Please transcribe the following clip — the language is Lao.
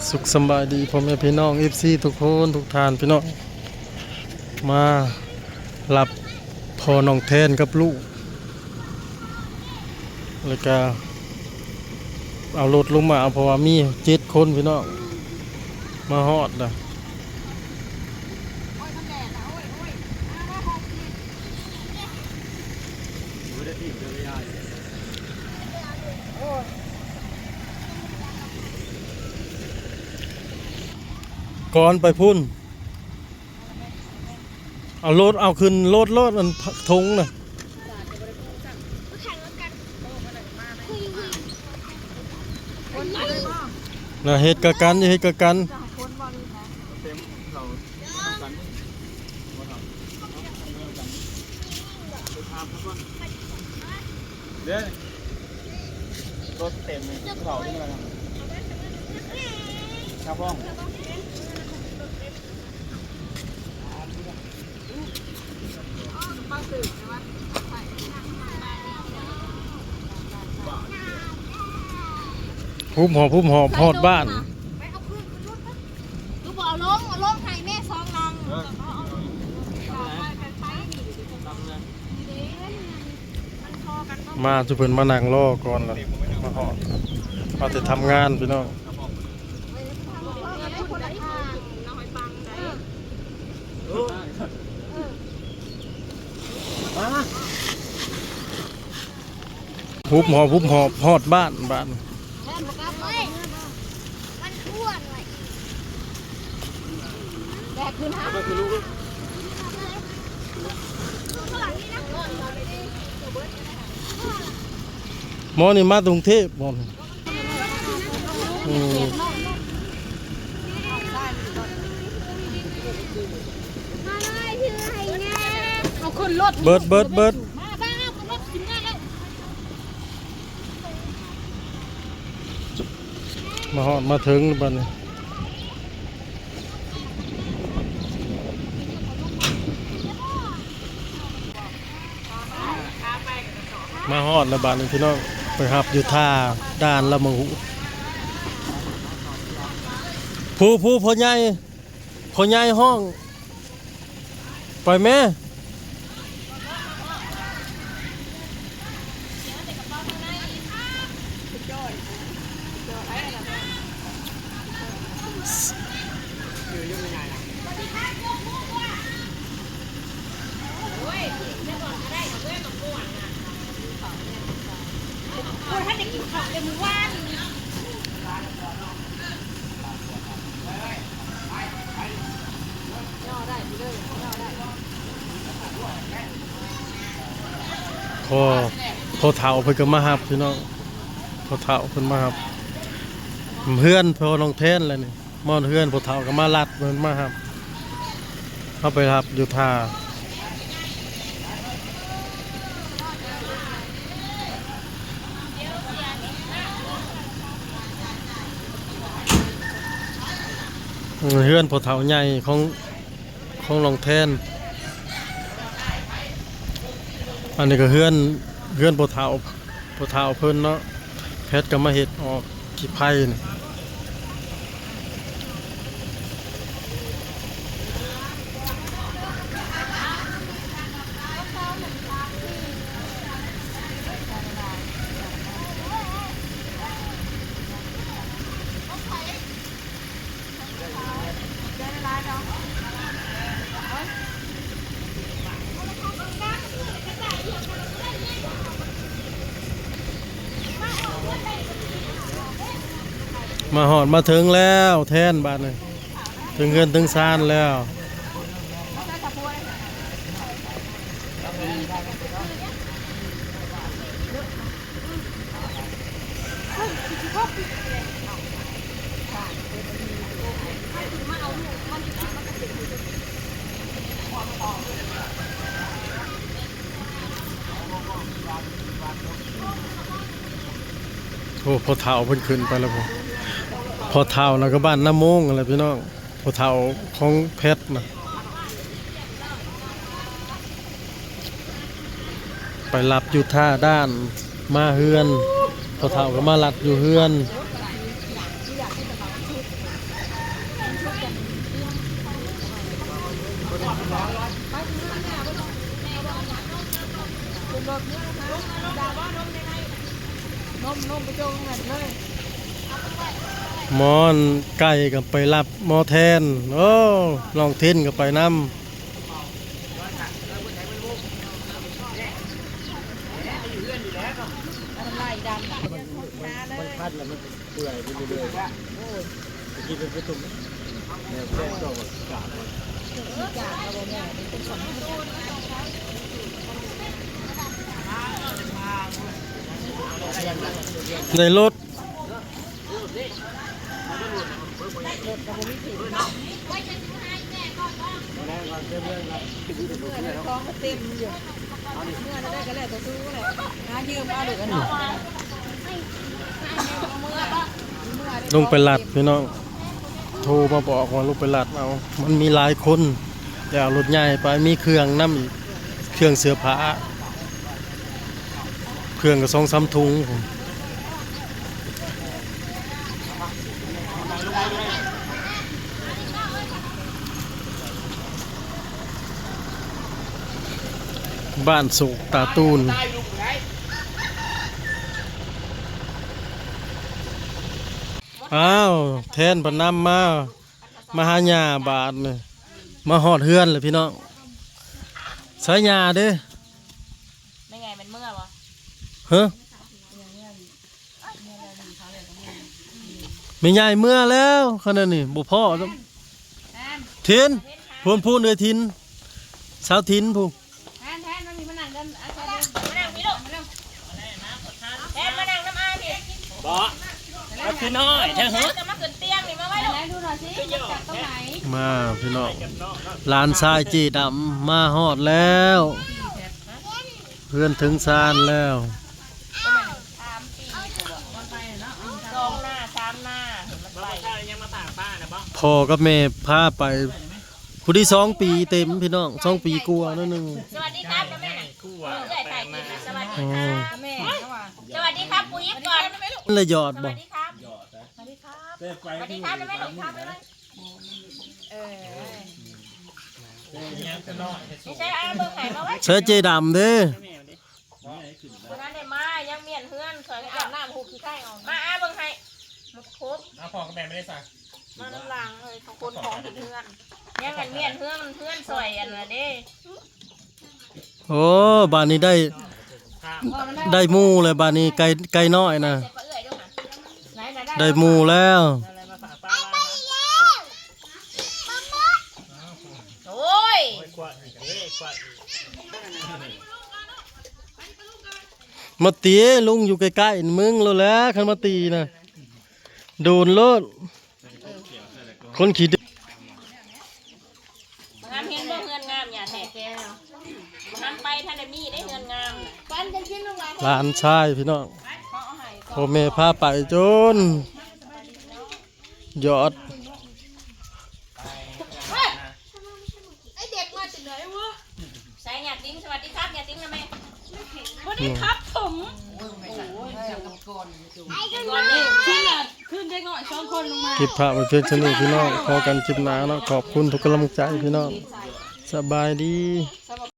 ສຸກສະບາຍດີພໍ່ແມ່ພີ່ນ້ອງ ເອັຟຊີ ທຸກຄົນທຸກທ່ານພີ່ນ້ອງ ມາຮັບພໍ່ນ້ອງແທນກັບລູກ ແລ້ວກະເອົາລົດລົງມາ ເອົາ ເພາະວ່າມີເຈັດຄົນພີ່ນ້ອງ ມາຮອດລະ. ກ່ອນໄປພຸ້ນ ເອົາລົດ ເອົາຂຶ້ນລົດໂລດ ອັນຖົງນະ ນະ ເຮັດກະກັນ ເຮັດກະກັນ. ເດ້ ລົດເຕັມເລີຍ ເຂົາຢູ່ນັ້ນນະ ຊາວພອງ ຫຸບຫອບ ຫຸບຫອບ ຮອດບ້ານ. ຄືບໍ່ເອົາລົງ ເອົາລົງໃຫ້ແມ່ສອງຫຼັງ ເອີ ເອົາລົງ ມາຈຸເພິ່ນມານັ່ງລໍກ່ອນລະ ມາຮອດ ມາແຕ່ທຳງານພີ່ນ້ອງ. ຫຸບຫອບ ຫຸບຫອບ ຮອດບ້ານ ບ້ານ. ໝໍນີ້ມາແຕ່ກຸງເທບ ໝໍນີ້. ອືມ ເອົາຂຶ້ນລົດ ເບິດ ເບິດ ເບິດ ມາ ມາ ເອົາຂຶ້ນລົດ ຂຶ້ນມາແລ້ວ. ມາຮອດມາເຖິງແລ້ວບັດນີ້. ມາຮອດແລ້ວບາດນີ້ພີ່ນ້ອງ ໄປຮັບຢູ່ທ່າດ່ານລະມະຫຸ ຜູ້ ຜູ້ ພໍ່ໃຫຍ່ ພໍ່ໃຫຍ່ຮ້ອງ ໄປແມ່. ພໍ່ ພໍ່ເຖົ້າເພິ່ນກໍມາຮັບພີ່ນ້ອງ ພໍ່ເຖົ້າເພິ່ນມາຮັບ ເຮືອນພໍ່ນ້ອງແທນແຫຼະນີ້. ມາຮອດເຮືອນ ຜູ້ເຖົ້າກໍມາລັດ ເພິ່ນມາຮັບ ເຮົາໄປຮັບຢູ່ທ່າ ເຮືອນພໍ່ເຖົ້າໃຫຍ່ຂອງ ຂອງນ້ອງແທນ. ອັນນີ້ກໍເຮືອນ ເຮືອນພໍ່ເຖົ້າ ພໍ່ເຖົ້າເພິ່ນເນາະ ແພັດກໍມາເຮັດອອກຂີ້ໄພນີ້. ມາຮອດມາເຖິງແລ້ວແທນ ບາດນີ້ເຖິງເຮືອນເຖິງຊານແລ້ວ. ໂອ້ ພໍ່ເຖົ້າເພິ່ນຂຶ້ນໄປແລ້ວ ພໍ່ເຖົ້ານະ ກໍບ້ານນາໂມງຫັ້ນແຫຼະພີ່ນ້ອງ. ພໍ່ເຖົ້າຂອງແພັດນະ ໄປຮັບຢູ່ທ່າດ່ານ ມາເຮືອນ ພໍ່ເຖົ້າກໍມາລັດຢູ່ເຮືອນ. ໝໍໄກ່ກໍໄປຮັບໝໍແທນ. ໂອ້ ນ້ອງເທັນກໍໄປນຳ. ມັນພັດແລ້ວມັນເປື່ອຍໄປເລື້ອຍໆ ຕະກີ້ເປັນໄປຕົ້ມແນວແກງ ເຈົ້າກໍກາບມັນ ໄດ້ລົດ. ລົງໄປລັດພີ່ນ້ອງ ໂທມາບອກວ່າລົງໄປລັດເອົາ ມັນມີຫຼາຍຄົນ ແລ້ວເອົາລົດໃຫຍ່ໄປ ມີເຄື່ອງນຳອີກ ເຄື່ອງເສື້ອຜ້າ ເຄື່ອງກໍສອງສາມຖົງ. ບ້ານໂສກຕາຕູນ. ອ້າວ ແທນເພິ່ນນຳມາ ມາຫາຍ່າບາດນີ້ ມາຮອດເຮືອນແລ້ວພີ່ນ້ອງ. ໃສຍ່າເດ້? ແມ່ໃຫຍ່ແມ່ນເມືອບໍ່? ຮະ? ແມ່ໃຫຍ່ເມືອແລ້ວ ຂະໜາດນີ້ບໍ່ພໍ້. ແມ່ນ ເທັນ ເພິ່ນ ເອື້ອຍທິນ ສາວທິນພຸ້ນ. ແທນ ແທນ ມານີ້ ມານັ່ງເດີ່ນ ມານັ່ງພີ້ລູກ ມານັ່ງ ແທນ ມານັ່ງນຳອ້າຍພີ້. ບໍ່ ເອົາຄືນ້ອຍແທ້ເຮີ້ຍ ຈະມາຂຶ້ນຕຽງນີ້ ມາໄວ້ລູກ ມາພີ່ນ້ອງ ຫຼານຊາຍເຈດຳມາຮອດແລ້ວ ເຮືອນເຖິງຊານແລ້ວ. ສອງໜ້າສາມໜ້າ ພໍ່ກັບແມ່ພາໄປ ຜູ້ທີ່ສອງປີເຕັມພີ່ນ້ອງ ສອງປີກວ່າໜ້ອຍໜຶ່ງ. ສະຫວັດດີຄັບແມ່ ເອື້ອຍຖ່າຍຄລິບນະ. ສະຫວັດດີຄັບແມ່ ສະຫວັດດີຄັບ ປູອີຟກ່ອນ ລະຢອດບໍ່? ສະຫວັດດີຄັບ ສະຫວັດດີຄັບ ສະຫວັດດີຄັບແມ່ ສະຫວັດດີຄັບແມ່. ເອີ ໃສ່ເຈດຳເດ້. ບໍ່ທັນໄດ້ມາ ຍັງມ້ຽນເຮືອນ ຊ່ອຍອາບນ້ຳ ຮູບຂີ້ໄຂ່ອອກ ມາ ອາເບິ່ງໃຫ້ໝົດຄົບ. ເອົາພໍ່ກັບແມ່ມາໄດ້ຊະ ມານຳຫຼັງເຮີ້ຍ ເຂົາຂົນຂອງຂຶ້ນເຮືອນ ຍັງອັນມ້ຽນເຮືອນ ເຮືອນຊ່ອຍອັນນັ້ນເດ້. ໂອ້ ບາດນີ້ໄດ້ ໄດ້ໝູ່ແລ້ວ ບາດນີ້ໄກ່ ໄກ່ນ້ອຍນະ ໄດ້ໝູ່ແລ້ວ. ໂອ້ຍ ມາຕີ ລຸງຢູ່ໃກ້ໆມຶງໂລດແຫຼະ ຄັນມາຕີນະ ໂດນໂລດ ຄົນຂີ້ດື້. ບໍ່ທັນເຫັນບໍ່ ເຮືອນງາມຫຍັງແທ້ ບໍ່ທັນໄປ ທັນໄດ້ມີເດ້ເຮືອນງາມນະ. ຫຼານຊາຍພີ່ນ້ອງ ພໍ່ແມ່ພາໄປຈົນຍອດ. ເຮີ້ຍ ໄອ້ເດັກມາຈາກໃດວະ? ໃສຍາຕິງ ສະຫວັດດີຄັບຍາຕິງນະແມ່. ບໍ່ໄດ້ຄັບຜົມ ໂອ້ຍ ຄືເດັກນ້ອຍສອງຄົນລົງມາ. ເກັບພາບໄວ້ພຽງເທົ່ານີ້ພີ່ນ້ອງ ພໍ້ກັນຄລິບໜ້າເນາະ. ຂອບຄຸນທຸກກຳລັງໃຈພີ່ນ້ອງ ສະບາຍດີ.